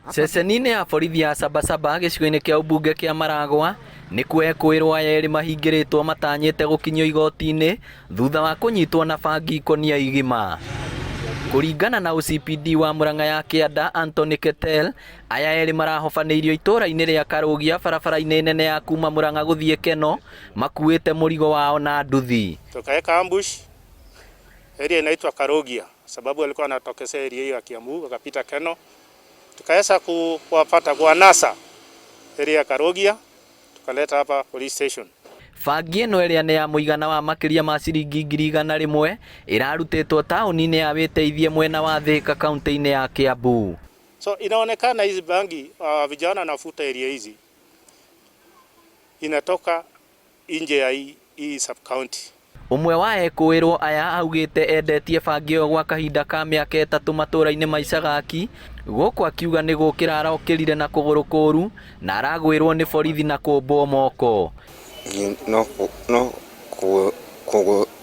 Ceceni-inĩ ya borithi ya Sabasaba gĩcigo-inĩ kĩa ũmbunge kĩa Maragwa nĩkuo ekũĩrwo aya erĩ mahingĩrĩtwo matanyĩte gũkinyio igoti-inĩ thutha wa kũnyitwo na bangi ikũnia igima. Kũringana na OCPD wa Murang'a ya Kĩanda Anthony Ketel, aya erĩ marahobanĩirio itũũra-inĩ rĩa Karũgia barabara-inĩ nene ya kuma Murang'a gũthiĩ Keno makuĩte mũrigo wao na nduthi. Tukaweka ambush area inaitwa Karugia sababu alikuwa anatokezea area hiyo ya Kiambu akapita Keno, tukaweza kuwapata kuwanasa area ya Karugia, tukaleta hapa police station. Bangi ĩno ĩrĩa nĩ ya mũigana wa makĩria ma ciringi 100,000 ĩrarutĩtwo taũni-inĩ ya Wĩteithie mwena wa Thĩka kaunti-inĩ ya Kiambu. So inaonekana hizi bangi vijana wanavuta area hizi inatoka nje ya hii sub county. Ũmwe wa ekũĩrwo aya augĩte endetie bangi ĩyo gwa kahinda ka mĩaka 3 matũra-inĩ ma Icagaki, gũkũ akiuga nĩ gũkĩra arokĩrire na kũgũrũ kũru na aragwĩrwo nĩ borithi na kũmbwo moko. No no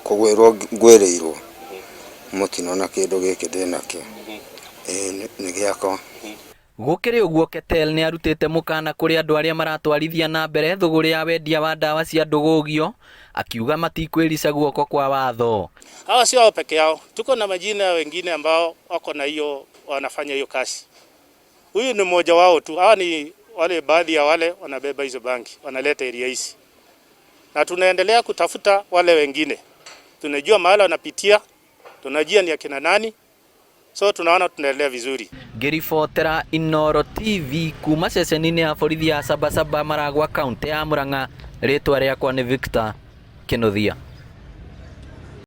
kũgwĩrwo ngwĩrĩirwo mũtino na kĩndũ gĩkĩ ndĩnakĩo nĩ gĩakwa. Gũkĩrĩ ũguo Ketel nĩ arutĩte mũkana kũrĩ andũ arĩa maratwarithia na mbere thũgũrĩ ya wendia wa ndawa cia ndũgũgio, akiuga matikwĩrica guoko kwa watho. Hawa sio hao peke yao, tuko na majina wengine ambao wako na hiyo, wanafanya hiyo kazi. Huyu ni mmoja wao tu. Hawa ni wale baadhi ya wale wanabeba hizo bangi, wanaleta area hizi. Na tunaendelea kutafuta wale wengine. Tunajua mahali wanapitia, tunajua ni akina nani. So tunaona tunaendelea vizuri. Ngĩribotera Inooro TV kuma ceceni-inĩ ya borithi ya Sabasaba Maragwa kaunti ya Murang'a, rĩtwa rĩakwa nĩ Victor Kinuthia.